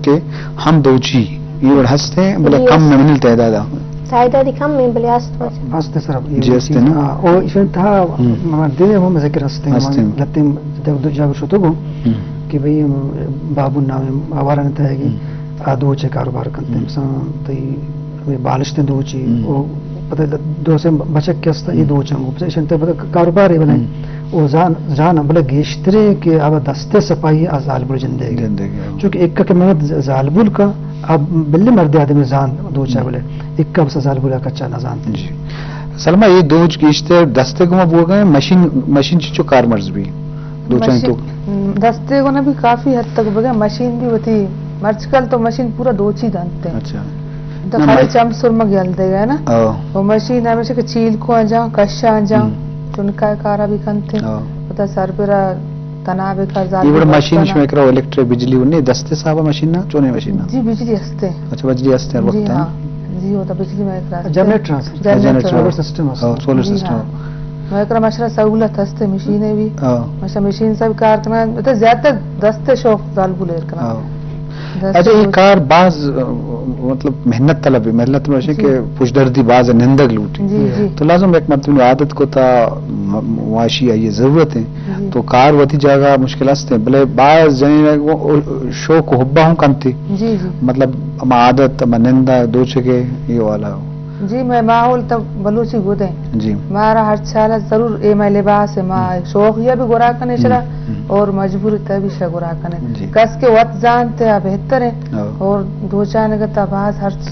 کہ ہم دوچی اے وڑ ہست ایں، بلے جی، کم ہست۔ منی تعداد ءَ۔ تعدادی کم ایں، بلے ہست وجہ۔ ہست ایں سر، اے جی، ہست دوچی۔ ایں نا؟ ہاں، او ایشاں تہا ہم۔ مردے ہم ذکر ہست ایں، ہست ایں۔ لہتیں دو جاگہ شتگ اوں ہم۔ کہ بھئی، بابو نام آواران تہا گی ہم۔ آ دوچ ءِ کاروبار کنت۔ ہم۔ مثلاً تئی ہمے بالشتیں دوچی، ہم۔ او پدا دو سے بچک کہ ہست ایں، اے ہم۔ دوچاں گوں۔ ایشاں تہا پدا کاروبارے بنائیں۔ ہم۔ او زان، زان، بلے گیشتریں کہ آ دست ءِ سپاہی آ زالبول جندے۔ جندے، ہاں۔ چونکہ ایک کہ محنت ز-، زالبول کا، آ بلے مردے آدمی زان دوچا ہم۔ بلے۔ ایک بس زالبول ءَ کچا نہ زانت۔ جی۔ سلمہ، اے دوچ گیشتر دست ءِ گوما بوگا ایں، مشین، مشین چنچو کارمرز بی؟ دوچانی مشین، تو؟ دست ءِ گونا بھی کافی حد تک بوگا، مشین بھی وتی، مرچی کل تو مشین پورا دوچی دنت۔ اچھا۔ تو نہ، خالی مش- چم سرمگ یل دیگا نا۔ او۔ او مشین ہمیشہ کہ چیلکو آں جاں، کشاں جاں، ہم۔ چنکا کارا بھی کنت۔ او۔ پدا سر برا تناب کر زال اے وڑ بھی مشین بستنا۔ شمئے کرا الیکٹرک بجلی ونی دست ءِ حسابا مشین نا، چونیں مشین نا؟ جی، بجلی ہست ایں۔ اچھا، بجلی ہست ایں ہر جی وقت، ہاں۔ ہاں؟ جی، وہ تو بجلی مئے کرا ہست ایں۔ جنریٹر ہست۔ جنریٹر۔ سولر سسٹم ہست۔ او، سولر جی سسٹم۔ ہاں۔ مئے کرا ماشاءاللہ سہولت ہست ایں، مشینے بھی۔ ہاں۔ ماشاءاللہ مشین سا بھی کار کناں، تو زیادہ تر دست ءِ شوق زالبول ایر کناں۔ ہاں۔ دست اچھا، اے دوچ۔ کار باز، ا، مطلب محنت طلب ایں، محنت مطلب جی۔ کہ پشدردی باز نندگ لوٹی۔ جی، جی۔ تو لازم یک مردمے عادت کتا، م-، معاشی آئی ضرورت ایں۔ جی۔ تو کار وتی جاگہ مشکل ہست ایں، بلے باز جنین شوق و حبا ہم کنتی۔ جی، جی۔ مطلب ہما عادت، ہما نندا، دوچگے، اے والا۔ جی، مئے ماحول تو بلوچی گد ایں۔ جی۔ مارا ہر سال ضرور اے مئے لباس ایں، ما ہم۔ شوق یا بھی گورا کنے ہم، شرا ہم۔ اور مجبوری تہ بھی شرا گورا کنے۔ جی۔ کس کہ وت زانت آ بہتر ایں۔ ہاں۔ اور دوچانگا تا باز ہرچ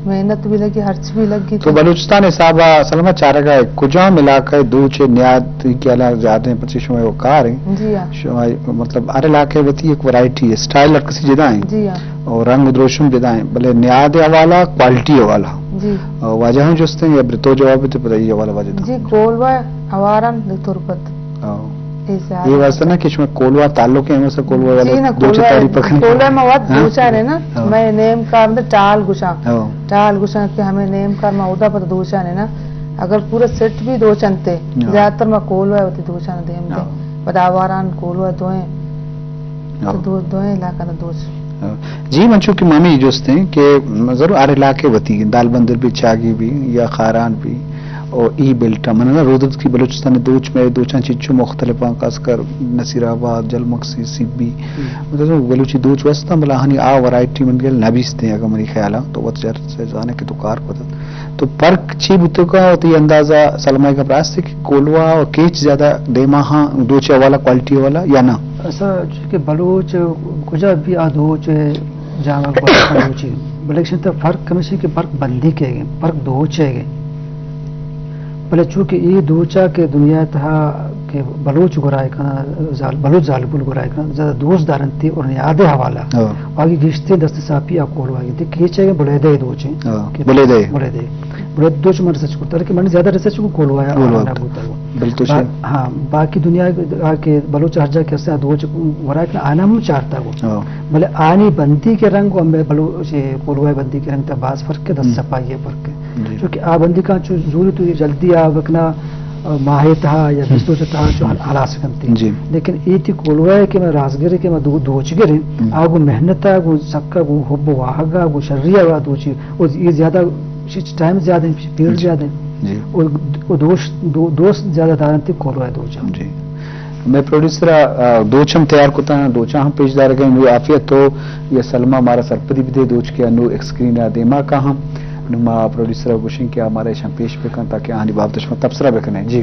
محنت بھی لگی، ہرچ بھی لگی تو تو۔ بلوچستان حسابا سلمہ چارگا کجام علاقہ دوچ نیاد کی الگ زیادہ ایں، پچے شما وہ کار ایں؟ جی ہاں۔ شما مطلب ہر علاقے وتی ایک ورائٹی ایں، اسٹائل ہر کسی جدا ایں۔ جی ہاں۔ اور رنگ و دروشم جدا ایں، بلے نیاد حوالہ، کوالٹی حوالہ۔ جی۔ اور واجہ ہم جست ایں یا برتو جواب تے پتہ اے حوالہ واجہ تا۔ جی، کولواہ، آواران، دکتور پت۔ ہاں۔ اے زیادہ اے واسطہ نا کہ شما کولواہ تعلق ایں، ہمیں سے کولواہ والے جی نا، دوچ کولواہ، تعریف کریں۔ کولواہ ما وت ہاں۔ دوچاں ایں نا، ہاں۔ مئے نیم کار مطلب ٹال گشاں۔ ہاں۔ ٹال گشاں کہ ہمیں نیم کار ما ادا پتہ دوچاں ایں نا۔ اگر پورا سیٹ بھی دوچنتے، ہاں۔ زیادہ تر ما کولواہ وتی دوچاں دیم دے۔ ہاں۔ پدا آواران کولواہ دوئیں۔ ہاں۔ تو دو، دوئیں علاقہ نا دوچ۔ ہاں۔ جی، من چونکہ مامی جست ایں کہ ضرور ہر علاقے وتی دال بندر بھی، چاگی بھی یا خاران بھی، او ای بیلٹ ءَ من نا رودرتکی بلوچستان ءِ دوچ، مئے دوچاں چنچو مختلف آں، خاص کر نصیر آباد، جلمکسی، سبی۔ ہم۔ مطلب بلوچی دوچ وستاں، بلے آہانی آ ورائٹی من گل نبیستیں، اگاں منی خیال ءَ تو وت چر سے زانے کہ تو کار کتت۔ تو پرک چی بوتگ ءَ وتی اندازہ سلمہ ءِ گپ راست کہ کولواہ و کیچ زیادہ دیما ہاں دوچ ءِ حوالہ، کوالٹی ءِ حوالہ یا نہ؟ ایسا کہ بلوچ کجا بھی آ دوچ جاگہ گوشت بلوچی۔ بلے ایشی تہ فرق ہمیش ایں کہ فرق بندی کئیگ ایں، فرق دوچ ئیگ ایں۔ بلے چونکہ اے دوچا کہ دنیا تہا کہ بلوچ گورائے کناں، زال-، بلوچ زالبول گورائے کناں، زیادہ دوست دارنتی اور نیادے حوالہ۔ ہاں۔ آگی گیشتر دست ساپی آ کولواہ ایں۔ کیچ ئیگ ایں بلیدہ دوچ ایں۔ ہاں۔ کہ بلیدہ۔ بلیدہ۔ بلیدہ دوچ من ریسرچ کرتا، لیکن من زیادہ ریسرچ کو کولواہ کولواہ نہ بوتا۔ بل تو با-، شے۔ ہاں، باقی دنیا کہ بلوچ ہر جا کہ ہستیں، آ دوچ ورا کہ آنا ہم چارتا گو۔ ہاں۔ بلے آنی بندی کے رنگ و ہمیں بلوچ کولواہ بندی کے رنگ تا باز فرق ہے، دست ہم۔ صفائی ہے فرق ہے۔ جی۔ چونکہ آ بندی کا چو زوری تو جلدی آ بکنا، آ، ماہ تہا یا ہم۔ بیست روچ تہا چو ہم۔ ہلاس کنتی۔ جی۔ لیکن اے تی کولواہ کہ میں رازگر کہ میں دو-، دوچگر ہیں، ہم۔ آ گو محنت آ گو سکا گو حب واہگا گو شری آ دوچی، او یہ زیادہ، ٹائم زیادہ ہے، پیریڈ جی۔ زیادہ ہے۔ جی۔ او، او دوست، دو-، دوست زیادہ دارنتی کولواہ دوچا۔ جی۔ مئے پروڈیوسر ءَ، آ، دوچ ہم تیار کتاں، دوچاں ہم پیش دارگ ءَ۔ نوں عافیہ تو یا سلمہ مارا سرپدی بدے، دوچ کہ نوں ایک اسکرین ءَ دیما کاہاں۔ نوں ما پروڈیوسر ءَ گوشیں کہ آ مارا ایشاں پیش بکن تاکہ آہانی بابت شما تبصرہ بکنیں۔ جی۔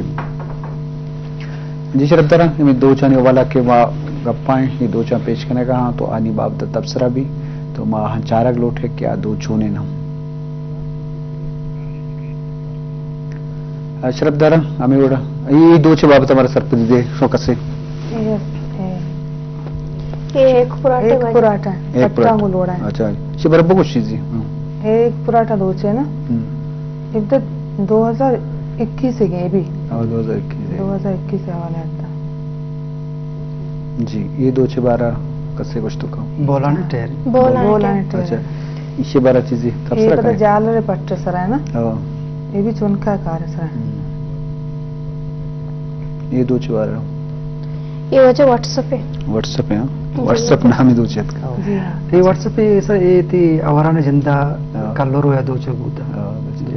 جی شرف داراں، ہمے دوچانی حوالہ کہ ما گپائیں، اے دوچاں پیش کنگ ءَ آں تو آہانی بابت تبصرہ بی تو ما آہاں چارگ لوٹیں کہ آ دوچ چونیں ہم۔ شرف داراں، ہمے وڑا۔ اے، اے دوچ ءِ بابت ءَ مارا سرپدی دے، شما کسے؟ اے، اے۔ اے ایک پراٹے ایک واجہ۔ پراٹا، ایک پٹا پراٹا۔ گلوڑا ہے۔ اچھا، چی برابر کچھ چیزی؟ ہاں۔ اے ایک پراٹا دوچ ئے نا؟ ہم۔ ابدا دو ہزار اکیس سے گئے بھی۔ ہاں، دو ہزار اکیس سے۔ دو ہزار اکیس سے حوالہ آتا۔ جی، اے دوچ ءِ بارہ کسے گوشت کن؟ بولانی ٹہر۔ بولانی بولانی ٹہر۔ ٹہر۔ اچھا، ایشی بارہ چیزی اے تبصرہ پتہ کنئے؟ جالر پٹ سرا ہے نا؟ ہاں۔ اے بھی چونکا کار سرا ہے۔ ہم۔ اے دوچ ءِ بارہ۔ اے واجہ واٹس ایپ ہے۔ واٹس ایپ ہے، ہاں۔ واٹس ایپ نامی دوچ اتکا۔ جی۔ اے واٹس ایپ ءَ سر اے تئی آواران جندا ہاں۔ کلورو یا دوچ بوتا۔ ہاں، بس جی۔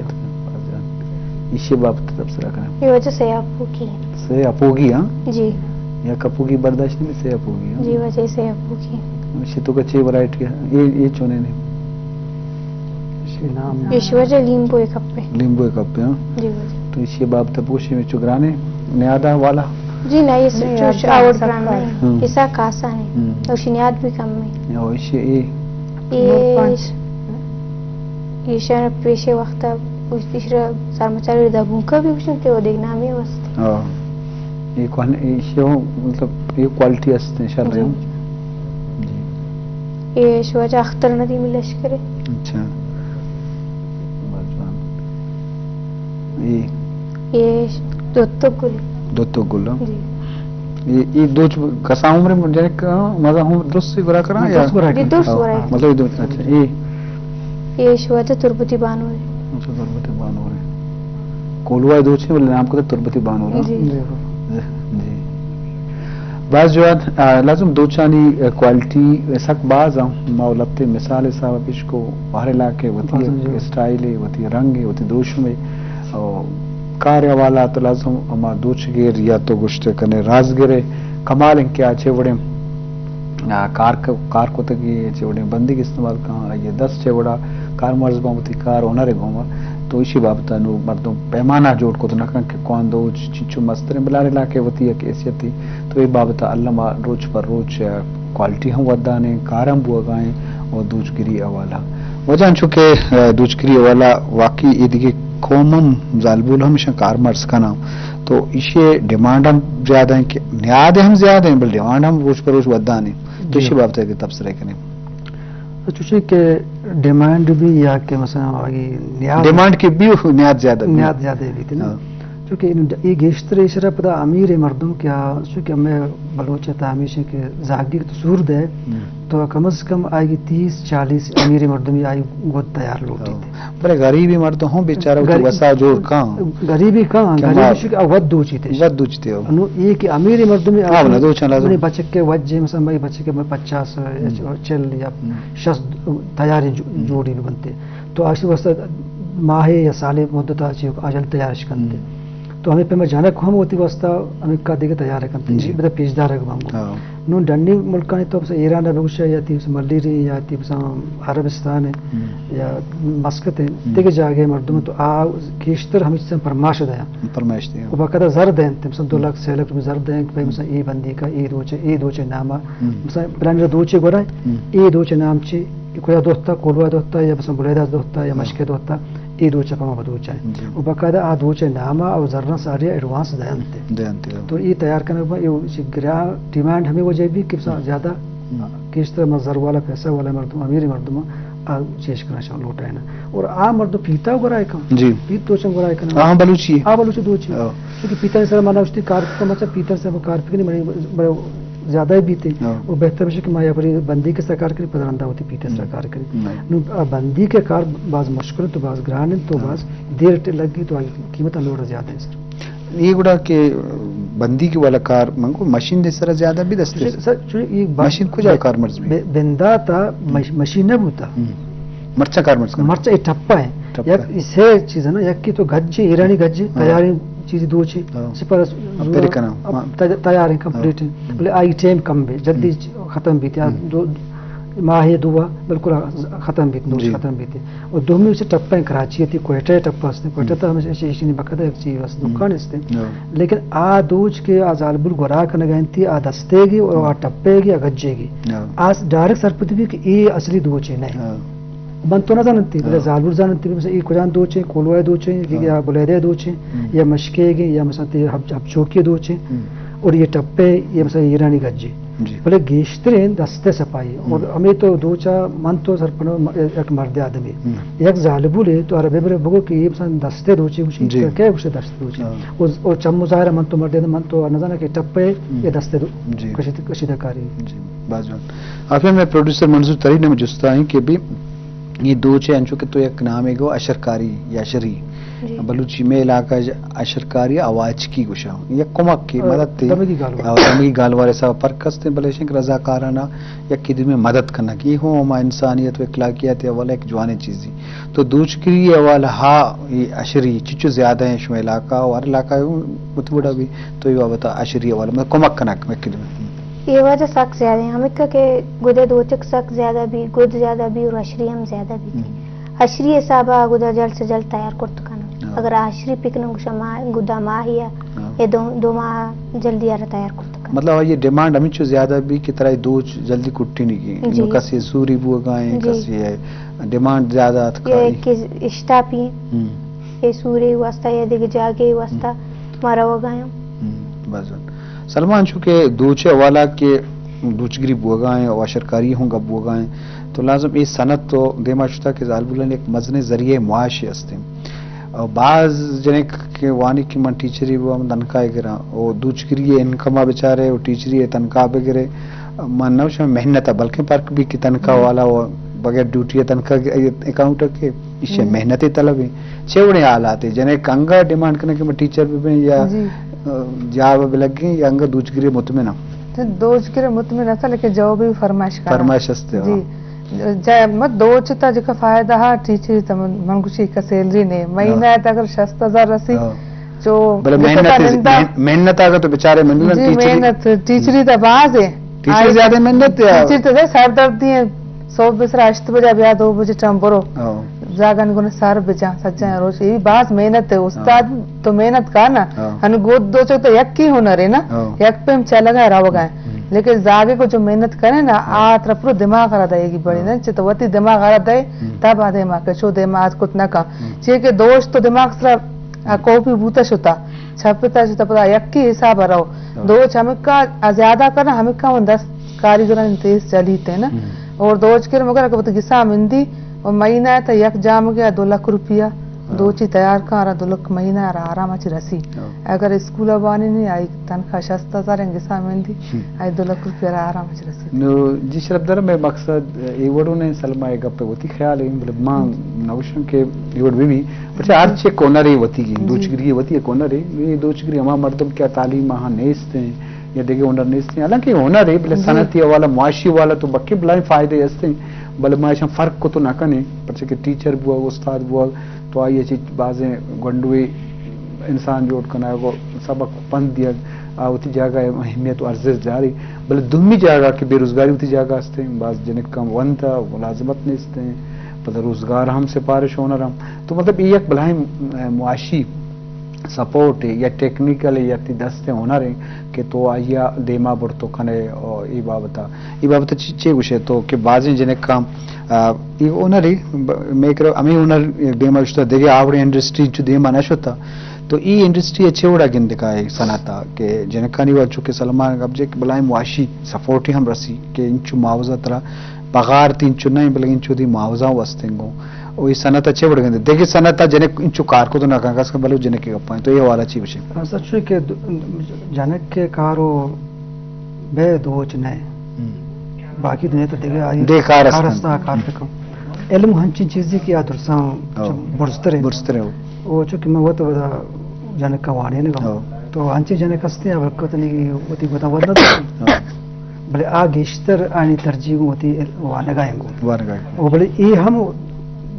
ایشی بابت تبصرہ کناں۔ اے واجہ سیاہ پوگی۔ سیاہ پوگی، ہاں؟ جی۔ یک پوگی برداشت نہیں، سیاہ پوگی، ہاں؟ جی واجہ، سیاہ پوگی۔ ایشی تو کا چے ورائٹی ہے؟ اے، اے چونے نے؟ ایشی نام اے شی واجہ لیمبو ءِ کپ ءَ۔ لیمبو ءِ کپ ءَ، ہاں؟ جی واجہ۔ تو ایشی بابت پوشی میں چگرانے نیادا والا؟ جی نہ، اے س-، نہیں، چو آدھا آور سکا۔ گرانا ہے۔ ہم۔ ایسا کاسا ہے۔ ہم۔ تو شنیاد بھی کم ہے۔ او، ایشی اے۔ اے نور پانچ۔ ایشان پیشے وقت اس تیسرا سرمچاری دبونکا بھی وشن کہ وہ دیکھ نامی واسطے۔ ہاں۔ اے کوان-، ایشی ہو، مطلب، اے کوالٹی است، شر جی۔ ہے۔ جی۔ اے شواجہ اختر ندی ملش کرے۔ اچھا۔ اے۔ اے دوتک گل۔ دوتک گل، ہاں۔ جی۔ اے، اے دوچ کسا عمر جنک، ہاں، مزا ہوں درست سی گرا کرا جی، یا؟ درست گرا جی، کرا۔ درست ہاں، گرا۔ مطلب، اے دو-، اچھا، اے۔ اے شواجہ تربتی بانو ہے۔ اچھا، تربتی بانو ہے۔ کولوا دوچ ہے، بلے نام کو تربتی بانو ہے۔ جی۔ جی۔ جی۔ باز جوان، آ، لازم دوچانی، آ، کوالٹی سک باز ہاں۔ ما لتے مثال حساب پیش کو، ہر علاقے وتی باز ہاں جی۔ اسٹائل ہے، وتی رنگ ہے، وتی دروشم ہے۔ او کار حوالہ تو لازم ہما دوچگیر یا تو گوشت کنے رازگر ہے۔ کمال انکہ آ چے وڑیں، آ، کار ک-، کار کتگی چے وڑیں بندیگ استعمال کن، آئی دست چے وڑا کارمرز باں وتی کار ہنر گوما۔ تو ایشی بابت نو مردم پیمانہ جوڑ کت نہ کن کہ کوان دوچ چنچو مستریں، بلے ہر علاقے وتی یک حیثیت ہے۔ تو اے بابت الما روچ پر روچ، آ، کوالٹی ہم ودان ہیں، کار ہم بوگا ہیں اور دوچگری حوالہ۔ وجہ انچو کہ، آ، دوچگری حوالہ واقعی اے دگہ قوم ہم زالبول ہم اشاں کارمرز کناں۔ تو ایشی ڈیمانڈ ہم زیادہ ہیں کہ نیاد ہم زیادہ ہیں، بل ڈیمانڈ ہم روچ پر روچ ودان ہیں۔ تو جی۔ ایشی بابت اگر تبصرہ کنیں۔ چوشیں کہ ڈیمانڈ بھی یا کہ مثلاً آگی نیاد ڈیمانڈ کے بھی نیاد زیادہ بھی۔ نیاد زیادہ بھی تھی نا۔ ہاں۔ چونکہ اے گیشتر ایشرا پدا امیر مردم کیا، چونکہ ہمیں بلوچ تا ہمیشہ کہ زاگی تو سور دے، ہم۔ تو کم از کم آئی تیس چالیس امیر مردمی آئی گد تیار لوٹی ہاں۔ تھے۔ بلے غریبی مردم ہوں بیچارہ وتی غریب-، وسا جوڑ کاں۔ غریبی کاں، کہ غریبی ما شو کہ ود دوچی تھے۔ ود دوچی تھے ہو۔ انو اے کہ امیر مردمی ہاں، آئی نہ دوچاں لازم۔ منی بچک کے وجہ، مثلاً منی بچک کے پچاس، ہم۔ چل یا ہم۔ شست تیاری جو-، ہم۔ جوڑی بنتے۔ تو آشی واسطہ ماہے یا سالے مدت آ چی آجل تیارش کنتے۔ ہم۔ تو ہمیں پیما جنک ہم ہوتی واسطہ ہمیں کا دیگه تیار کنتے۔ جی۔ بدا پیشدار ہے بانگو۔ ہاں۔ نون ڈنی ملکانی تو بس ایران ہے بگوشا یا تی بس ملیری یا تی بس عربستان ہے ہم۔ یا مسقط ہے۔ ہم۔ دیگه جاگه مردم تو آ گیشتر ہمیں چیزاں پرماش دیا۔ پرماش دیا۔ و باقاعدہ زر دینتے، مثلاً دو ہم۔ لاکھ، سے لاکھ روپے زر دیں کہ بھائی ہم۔ مثلاً اے بندی کا، اے دوچے، اے دوچے ناما۔ ہم۔ مثلاً بلانی دوچے گورا، ہم۔ اے دوچے نام چی، اے کجا دوتا، کولوا دوتا، یا مثلاً بلیدہ دوتا، یا ہاں۔ مشکے دوتا، اے دوچے پما بدوچا ہے۔ جی۔ و باقاعدہ آ دوچے ناما او زراں ساری ایڈوانس دینتے۔ دینتے، ہاں۔ تو اے تیار کرنے با، اے چی گرا ڈیمانڈ ہمیں وجہ بھی کہ مثلاً ہم۔ زیادہ ہم۔ گیشتر ما زر والا، پیسہ والا مردم، امیر مردم آ چیز کرنا شان لوٹائنا۔ اور آ مردم پیتا گرائے کن۔ جی۔ پیت دوچن گرائے کن۔ آ ہم بلوچی ہے۔ آ بلوچی دوچی۔ ہاں۔ چونکہ پیتانی سر منا اشتی کار کو مچا پیتانی سر کار پکنی منی بڑے زیادہ ہی بیتے۔ ہاں۔ وہ بہتر بشے کہ ما یا پری بندی کے سر کار کری، پدرندا ہوتی پیتے سر ہم۔ کار کری۔ نہیں۔ نو آ بندی کے کار باز مشکل تو باز گران تو ہاں۔ باز دیر ٹ-، لگی تو آئی قیمت لوڑ زیادہ ہے سر۔ یہ گڑا کہ بندی کے والا کار منگو مشین دے سر زیادہ بھی دستے۔ سر، چونکہ یہ با-، مشین کجا بے-، کار مرز بھی؟ بے-، بندا تا ہم۔ مش-، مشین نہ بوتا۔ ہم۔ مرچا کار مرز کرنا۔ مرچا اے ٹپا ہے۔ ٹپا۔ یک اسے چیز ہے نا، یک کی تو گجے، ایرانی گجے، ہاں۔ تیاری چیزی دوچے، ہاں۔ سپر اب زورا، تیرے کنا، اب ہاں۔ تی-، تیار ہیں، کمپلیٹ ہیں۔ ہاں۔ بلے آئی ٹائم کم بے، جلدی ہم۔ ختم بیتے، ہم۔ دو ماہ یا دو بالکل ختم بیتے، دوچ جی۔ ختم بیتے۔ اور دومی اسے ٹپا ہیں، کراچی تی کوئٹہ ٹپا ہستے، کوئٹہ ہم۔ تا ہمیشہ ایشی نہیں بکتا، ایک چیز بس ہم۔ دکان ہستے۔ ہاں۔ لیکن آ دوچ کے آ زالبول گورا کنگا انتی، آ دستے گی اور آ ہم۔ ٹپے گی، آ گجے گی۔ ہاں۔ آ ڈائریکٹ سرپد بھی کہ اے اصلی دوچے نہیں۔ ہاں۔ من تو نہ زاننتی، بلے ہاں۔ زالبول زاننتی، مثلاً اے کجان دوچیں، کولوائے دوچیں، ہاں۔ یا بلیدے دوچیں، ہم۔ یا مشکے گے، یا مثلاً تے ہب-، ہب چوکی دوچیں، ہم۔ اور یہ ٹپے، یہ مثلاً ایرانی گجے۔ جی۔ بلے گیشتریں دستے سپائی، اور ہم۔ ہمیں تو دوچا من تو سرپنو م-، یک مرد آدمی۔ ہم۔ یک زالبولے تو عربی برے بگو کہ یہ مثلاً دستے دوچے گوشی، جی۔ کہ کیا گوشے دستے دوچے؟ ہاں۔ اور، اور چم مظاہرہ من تو مرد آدمی، من تو نہ زانا کہ ٹپے ہم۔ یا دستے دو-، جی۔ کشید-، کشیدہ کاری۔ جی۔ باز جوان۔ آفیان، میں پروڈیوسر منظور ترین ہم جستا ہیں کہ بھی یہ دوچے انچو کہ تو یک نامے گو اشرکاری یا اشری، جی۔ بلوچی میں علاقہ ءَ اشرکاری آواچکی گوشاں۔ یک کمک کے، ہاں، مدد تے۔ دمگی گالوار۔ ہاں، دمگی گالوار حساب فرق است، بلے شنک رضاکارانہ یکی دومی مدد کنگ۔ اے ہوں ہما انسانیت و اخلاقیات حوالہ یک جوانیں چیزی۔ تو دوچگری حوالہ ہا، اے اشری چچو زیادہ ہیں شما علاقہ و ہر علاقہ وتی وڑا بھی، تو اے بابت اشری حوالہ مطلب کمک کنگ یکی دومی۔ اے واجہ سک زیادہ ہیں۔ ہمکہ کہ گدے دوچک سک زیادہ بھی، گد زیادہ بھی اور اشری ہم زیادہ بھی۔ ہم۔ اشری حسابا گدا جلد سے جلد تیار کرت کناں۔ ہاں۔ اگر اشری پکنوں گوشاں ماہ، گدا ماہ یا، ہاں، اے دو، دو ماہ جلدی آرا تیار کرت کناں۔ مطلب، یہ ڈیمانڈ ہمیں چو زیادہ بھی کہ ترا دوچ جلدی کٹی نہیں کی۔ جی۔ نو کسی سوری بو گائیں، جی، کسی ہے، ڈیمانڈ زیادہ اتکا یہ ہے۔ کہ اشتاپی، ہم، یہ سوری واسطہ یا دیگه جاگے واسطہ، ہم، مارا ہو گئے۔ ہم، بس۔ سلمان، چونکہ دوچ حوالہ کے دوچگری بوگا ہیں، واشرکاری ہوں گپ بوگا ہیں، تو لازم اے صنعت تو دیما شتا کہ زالبولان ایک مزن ذریعہ معاش ہستیں۔ اور بعض جنے کہ وانی کہ من ٹیچری بو، من تنخواہ گراں، او دوچگری انکما بچارے، او ٹیچری تنخواہ بگرے، من نہ شم محنت، بلکہ فرق بھی کہ تنخواہ والا و بغیر ڈیوٹی تنخواہ اکاؤنٹ کے، ایشی، ہم، محنت طلب ہیں۔ چے وڑیں حالات ہیں؟ جنے کہ انگا ڈیمانڈ کرنے کہ من ٹیچر بھی بیں یا، جی، جاب بھی لگیں یا انگا دوچگری مطمئن ہم؟ تو دوچگری مطمئن ہستا، لیکن جو بھی فرمائش کرا۔ فرمائش ہستے، جی۔ ہاں۔ جا، مت دوچ تا جکا فائدہ ہا، ٹیچر تا من، من گوشی کا سیلری نے، مہینہ، ہاں، تا اگر شست ہزار رسی، ہاں، چو بلے جکا محنت تا ہے، نندا۔ مح-، محنت آگا تو بیچارے من جی، ٹیچری۔ محنت، ٹیچری تا باز ہے۔ ٹیچر آئی زیادہ محنت ہے۔ ٹیچر تا سر درد دی ہے، صبح بسرا ہشت بجا بیا دو بجے ٹم برو۔ ہاں۔ زاگن گنے سر بجا، سجا روچ، یہ باز محنت ہے، استاد، ہاں، تو محنت کا نا۔ ہاں۔ ہن گود دوچو تو یک ہی ہنر ہے نا، ہاں، یک پیم چلگا روگا ہے۔ ہم۔ لیکن زاگے کو جو محنت کرے نا، ہاں، آ ترا پورا دماغ را دئے گی بڑی، ہاں، نا، چہ تو وتی دماغ را دئے، ہم، تب آ دماغ کشو دماغ کت نہ کا۔ ہم۔ چیئے کہ دوست تو دماغ سرا آ، ہم، کاپی بوتا شتا، چھپتا شتا، پدا یکی حساب رو۔ ہاں۔ دوچ ہمکا آ زیادہ کرنا، ہمکا من دست کاریگرانی تیز چلیتے نا۔ ہم۔ اور دوچ کر مگر اگر وتی گسا مندی، اور مہینہ تا یک جام گیا دو لکھ روپیہ، ہاں، دوچی تیار کن، آرا دو لکھ مہینہ آرا آرام چی رسی۔ ہاں۔ اگر اسکول وانی نہیں آئی تنخواہ شست ہزار انگسا مندی، ہم، آئی دو لکھ روپیہ را آرام چ رسیت۔ نو جی شرف دار، میں مقصد اے وڑو نے سلما اے گپ وتی خیال ہے، بلے ما نوشن کہ اے وڑ بھی بھی، پچھے ہر چے کونر ہے وتی کی، جی، دوچگری وتی کونر ہے، یہ دوچگری ہما مردم کیا تعلیم آہاں نیست ہیں یا دیگه ہنر نیست ہیں، حالانکہ ہنر ہے، بلے، جی، صنعتی حوالہ، معاشی حوالہ تو بکے بلائیں فائدے ہستیں، بلے ما ایشاں فرق کو تو نہ کنے، پرچہ کہ ٹیچر بوا، استاد بوا، تو آئی چی بازیں گونڈوے انسان جوڑ کنگ و سبق پند دیگ، آ وتی جاگہ اہمیت و ارزش داری، بلے دومی جاگہ کہ بے روزگاری وتی جاگہ ہستیں، باز جنک کم ونت، ملازمت نیستیں، پدا روزگار ہم سفارش ہنر ہم۔ تو مطلب یہ یک بلاہیں معاشی سپورٹ ہے یا ٹیکنیکل ہے یا تی دست ہنر ہے کہ تو آئیا دیما برتو کنے، او ای بابتا، ای بابتا چی، چی گوشے تو کہ بازیں جنک کم آ، ای ہنر ای، ب-، میکر ہمیں ہنر دیما شتا، دیگه آوڑیں انڈسٹری چو دیما نہ شتا۔ تو ای انڈسٹری چے وڑا گندگا ہے صنعت آ کہ جنکانی وا چونکہ سلمان گپ جے کہ بلائیں معاشی سپورٹ ہم رسی کہ انچو معاوضہ ترا پگار تی انچو نہیں، بلکہ انچو دی معاوضہ وستنگو۔ او ای صنعت چے وڑا گندے؟ دیگه صنعت جنک انچو کار کو تو نہ کن، کس بلو جنک کے گپائیں۔ تو یہ حوالہ چی بشے؟ سچ ہے کہ د-، جنک کے کارو بے دوچ نہ۔ ہم۔ باقی دنیا تو دیگه آئی دیگه کار است۔ کار است، کار ہم۔ بکن۔ علم ہنچین چیزی کہ آ درساں، ہاں، برزتر ہے۔ برزتر ہے۔ او چونکہ میں وت ودا جنک کا وانینگا۔ ہاں۔ تو ہنچین جنک ہستے ہیں، وقت نہیں وتی ودا ورنہ۔ ہاں۔ بلے آ گیشتر آنی ترجیح وتی وانگا انگو۔ وانگا انگو۔ او بلے اے ہم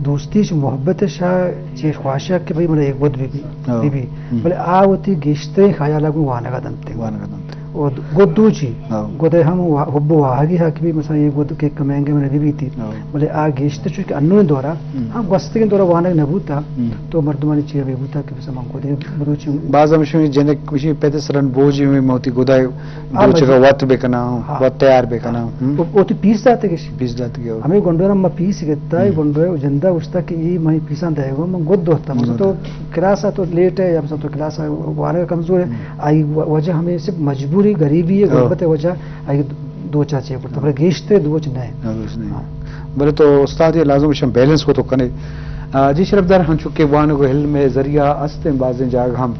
دوستی چ محبت شا چے خواہشہ کہ بھئی منا ایک بود بی بی، ہاں۔ بی بی۔ ہم۔ بلے آ وتی گیشتر خیال کو وانگا دنتے۔ وانگا دنتے۔ او گد دوچی، ہاں۔ گد ہم وا-، حب و واہگی ہا کہ بھی مثلاً یہ گد کہ کمینگے من بی بی تی۔ ہاں۔ بلے آ گیشتر چونکہ انون دورا، ہم۔ ہم گوستگیں دورا وانگ نہ بوتا، ہم۔ تو مردمانی چیئے بی بوتا کہ مثلاً من گدے بدوچی۔ باز ہم شوی جنک کشی پیدا سرن بوجی میں موتی گدائے ہاں، دوچگا بھائی۔ وت بکنا، ہاں۔ وت تیار بکنا۔ ہم۔ او، او تی پیس داتے گش۔ پیس داتے گش۔ ہمیں گنڈو نا ما پیس گتا ہے، ہم۔ گنڈو جندا گشتا کہ یہ میں پیسان دے گو، من گد دوتا، من گد تو دوتا۔ کلاس آ تو لیٹ ہے، یا مثلاً تو کلاس آ وانگا کمزور ہے، ہم۔ آئی و-، وجہ ہمیں صرف مجبوری، غریبی ہے، ہاں۔ غربت ہے وجہ، آئی دو چار چیز کرتا، ہاں۔ بلے گیشتے دوچ نہ ہے۔ ہاں، دوچ نہ ہے۔ ہاں۔ بلے تو استاد یہ لازم شم بیلنس کو تو کنے۔ آ، جی شرف دار، ہنچو کہ وانگ و علم ذریعہ است ہیں بازیں جاگہ ہم،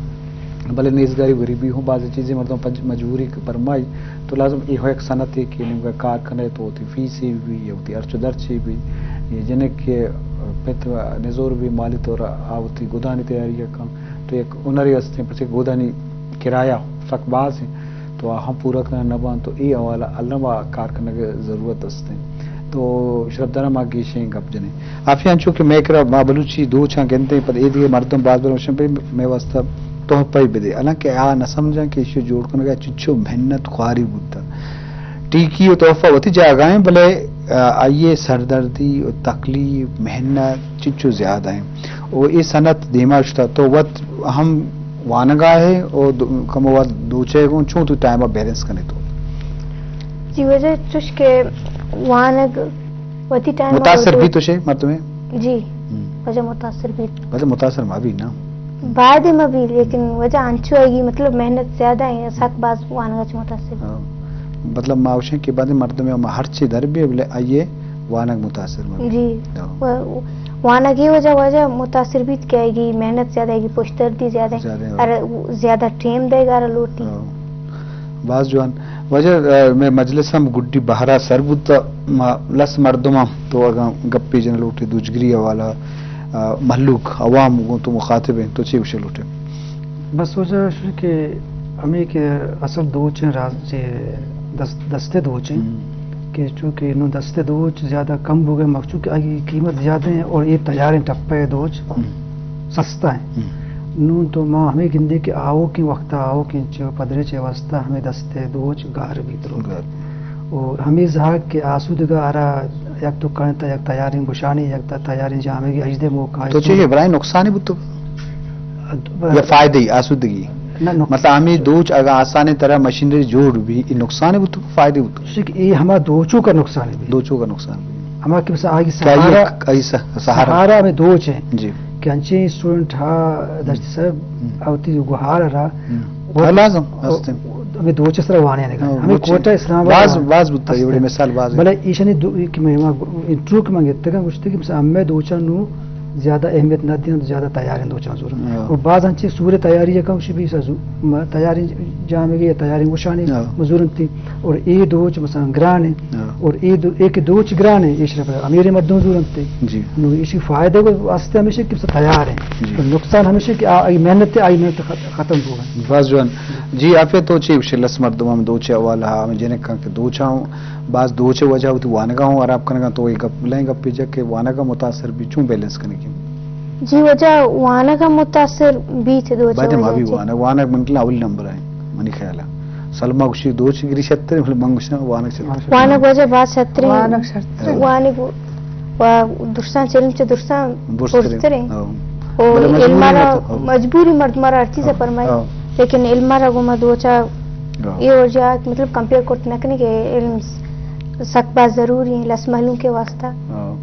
بلے نیزگاری و غریبی ہوں بازیں چیزیں مردم پج-، مجبوری پرمائی، تو لازم یہ ہو ایک صنعت ہے کہ نمگا کار کنے تو ہوتی فیس ہی بھی، یا ہوتی ارچ و درچ ہی بھی، یہ جنک کہ پت نزور بی مالی طور آ وتی گدانی تیاری ءَ کن، تو یک ہنرے ہستیں، پرچہ گدانی کرایہ سک باز ہیں، تو آ ہم پورا کنگ نہ باں، تو اے حوالہ الما کار کنگ ءِ ضرورت ہستیں۔ تو شرپ دارا ما گیشیں گپ جنیں۔ آفی انچو کہ مئے کرا ما بلوچی دوچاں گندیں، پد اے دیگہ مردم باز بر گوشن بھئی مئے واسطہ تحفہ ہی بدے، حالانکہ آ نہ سمجھاں کہ ایشی جوڑ کنگ ءَ چنچو محنت خواری بوتا۔ ٹیکی و تحفہ وتی جاگہ ہیں، بلے، آ، آئی ءِ سردردی و تکلیف، محنت چنچو زیادہ ہیں۔ و اے صنعت دیما شتا، تو وت ہم وانگا ہے و دو-، کمو وت دوچے گوں، چون تو ٹائم بیلنس کنے تو؟ جی، وجہ چوش کہ وانگ وتی ٹائم متاثر بھی تو شے مردمے؟ جی، ہم۔ وجہ متاثر بھی۔ وجہ متاثر ما بھی نا۔ بعد ما بھی، لیکن وجہ انچو آئی گی، مطلب محنت زیادہ ہے، سک باز وانگا چ متاثر۔ ہاں۔ مطلب ما وشیں کہ بعد مردم ما ہر چی در بھی بلے آئیے وانگ متاثر مبی۔ جی۔ ہاں۔ و-، وانگ یہ وجہ، وجہ متاثر بیت کہ آئی گی محنت زیادہ، آئی گی پشت دردی زیادہ، زیادہ، ہاں۔ اور زیادہ ٹیم دے گا لوٹی۔ ہاں۔ باز جوان۔ واجہ، آ، مئے مجلس ہم گڈی بہرا سر بوت، ما لس مردماں تو اگاں گپے جن لوٹے دوچگری حوالہ، آ، مہلوک عوام گوں تو مخاطب ہیں، تو چے گوشے لوٹے؟ بس واجہ شو کہ ہمیں کہ اصل دوچ ہیں راز چے دست-، دستے دوچ ہیں ہم۔ کہ چونکہ انہوں دستے دوچ زیادہ کم ہو گئے، مخ-، چونکہ آئی قیمت زیادہ ہیں اور یہ تیار ہیں ٹپے دوچ ہم۔ سستا ہیں۔ ہم۔ نوں تو ما ہمیں گندے کہ آؤکیں وقت آؤکیں چے پدرے چے واسطہ ہمیں دستے دوچ گار بیت رو۔ گار۔ و ہمیں زہگ کہ آسودگا آرا یک تو کنت یک تیاریں گشانی، یک تا-، تیاریں جامگی اجدے موقع تو چے برائے نقصانی بوتو؟ اد-، یا فائدہ ہی آسودگی؟ نہ، نقص-، مطلب ہمیں دوچ اگر آسانی طرح مشینری جوڑ بھی، یہ نقصانی بوتو، فائدہ بوتو؟ شک، یہ ہما دوچو کا نقصان بھی۔ دوچو کا نقصان بھی۔ ہما کہ بس آئی کہ آئی سہارا، س-، سہارا۔ سہارا ہمیں دوچ ہیں۔ جی۔ کہ انچیں اسٹوڈنٹ ہا درچ سر ہم۔ اوتی گوہار را ہم۔ وہ ہاں، لازم، او-، ہستیں۔ ہمیں دوچ سر وانے نے ہاں، ہمیں وہ چیز۔ کوٹہ اسلام آباد باز، باز بوتا، یہ بڑی مثال باز ہے۔ بلے ایشانی دو، کہ میں، میں انٹرویو کہ من گتگا گوشتے کہ مثلا ہمیں دوچا نو زیادہ اہمیت نہ دیں، زیادہ تیار ہیں دوچاں زور۔ ہاں۔ اور بعض انچیں سور تیاری ہے کہ شبی سا زو-، م-، تیاری جامگی یا تیاری وشانی ہاں۔ مزور انتی۔ اور اے دوچ مثلا گران ہیں۔ ہاں۔ اور اے دو، ایک دوچ گران ہیں، ایش رفا امیر مردم زور انتے۔ جی۔ نو ایشی فائدہ کو واسطے ہمیشہ کہ مثلا تیار ہیں۔ جی۔ اور نقصان ہمیشہ کہ آ-، آئی محنت ہے، آئی محنت خت-، ختم ہو گئی۔ باز جوان۔ جی، آپ تو چے گوشے لس مردم ہم دوچے حوالہ ہم جنک کہ دوچاں باز دوچ ءِ وجہ وتی وانگا ہوں خراب کنگا، تو اے گپ، لیں گپ پیجا کہ وانگا متاثر بی، چون بیلنس کنگی؟ جی، وجہ وانگا متاثر بیت دوچ ءِ وجہ چہ۔ بعد ما بھی وانگ، وانگ من کلا اولی نمبر ہے، منی خیال ہے۔ سلما گوشی دوچ گری شتر، بلے من گوشنا وانگ شتر۔ وانگ وجہ باز شتر۔ وانگ شتر۔ وانگ و درساں چلم چہ درساں برزتریں۔ برزتریں۔ ہاں۔ او بلے مجبوری علم را مت-، ہاں۔ مجبوری مرد مارا ہر چیز ہاں۔ فرمائے۔ ہاں۔ لیکن علم را گوما دوچا ہاں۔ اے وجہ مطلب کمپیئر کرت نہ کنے کہ علم س-، سک باز ضروری ہیں لس مہلوک کے واسطہ۔ ہاں۔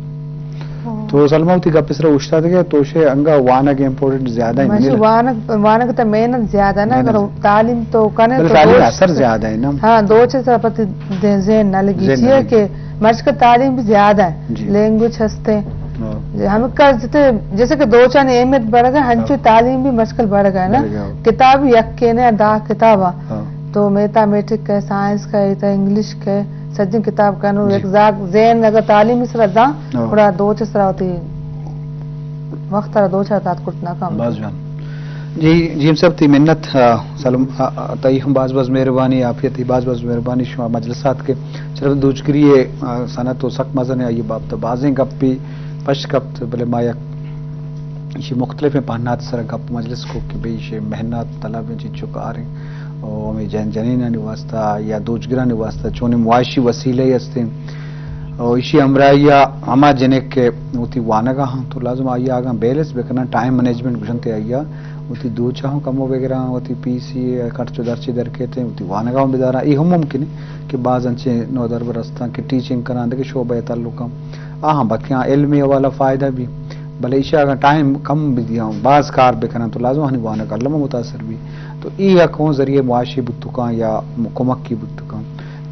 ہاں۔ تو سلما وتی گپ سرا اوشتاتگے، تو شے انگا وانگ امپورٹنٹ زیادہ ہیں، منی ماشی لگ-، وانگ، وانگ تا محنت زیادہ نا، محنت۔ اگر تعلیم تو کنے بلے تو تعلیم دوست اثر زیادہ ہے نا۔ ہاں، دوچ سرا پتی دے-، ذہن نہ لگی۔ ذہن نہ چیئے لگی۔ کہ مرچی کہ تعلیم بھی زیادہ ہے۔ جی۔ لینگویج ہستے۔ ہاں۔ ہمیں کا جتے، جیسے کہ دوچانی اہمیت بڑھ گئے، ہنچو ہاں۔ تعلیم بھی مشکل بڑھ گئے نا۔ بڑھ گیا۔ کتاب یک کے نے دہ کتاب آ۔ ہاں۔ تو میتھمیٹک کے، سائنس کے، تا انگلش کے، سجن کتاب کنو، جی۔ یک زاگ ذہن اگر تعلیمی سرا داں، ہاں۔ گڑا دوچ سرا ہوتی وقت را دوچ را دات کرت نہ کم۔ باز جوان۔ جی، جی ہم صاحب تی منت، آ، سلم، آ، آ، تئی ہم باز باز مہربانی، عافیت تی باز باز مہربانی شما مجلسات کے صرف دوچگری، آ، صنعت و سک مزن ہے، آئی بابت بازیں گپی پش کپت، بلے ما یک ایشی مختلفیں پہنات سر گپ مجلس کو کہ بھئی ایشی محنت طلب ہیں، چنچو کار ہیں، او ہمیں جن جنینانی واسطہ یا دوچگرانی واسطہ چونیں معاشی وسیلہ ہستیں۔ او ایشی ہمراہی ہما جنک کہ وتی وانگا ہاں تو لازم آئی آگاں بیلنس بکنن، ٹائم مینجمنٹ گوشنتے آئی، وتی دوچا ہوں کمو بگراں، وتی پیسی خرچ و درچی درکیتیں، وتی وانگا ہوں بداراں۔ اے ہم ممکن ہے کہ باز انچیں نودربر ہستاں کہ ٹیچنگ کناں، دگہ شعبہ تعلق ہم آہاں بکیاں علمی حوالہ فائدہ بھی، بلے ایشی اگاں ٹائم کم بدیاں، باز کار بکناں تو لازم ہنی وانگ الما متاثر بھی۔ تو اے یک ہوں ذریعہ معاشی بوتکاں یا کمکی بوتکاں۔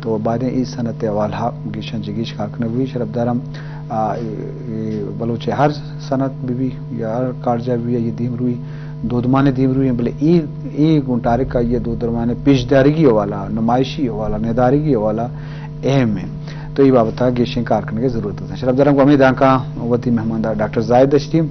تو بعدیں اے صنعت حوالہ گیشاں جگیش کار کنگ بھی شرف دارم۔ آ، اے، اے بلوچ ہر صنعت بھی بھی یا ہر کارجہ بھی یہ دیم روی دودمانے دیم روی ہیں، بلے اے، اے گوں ٹارک آئی دودمانے پیشدارگی حوالہ، نمائشی حوالہ، ندارگی حوالہ اہم ہیں۔ تو اے بابت ءَ گیشیں کار کنگ ءِ ضرورت است۔ شرپداراں، گوں ہمے دانکاں وتی مہماندار ڈاکٹر زاہد دشتی،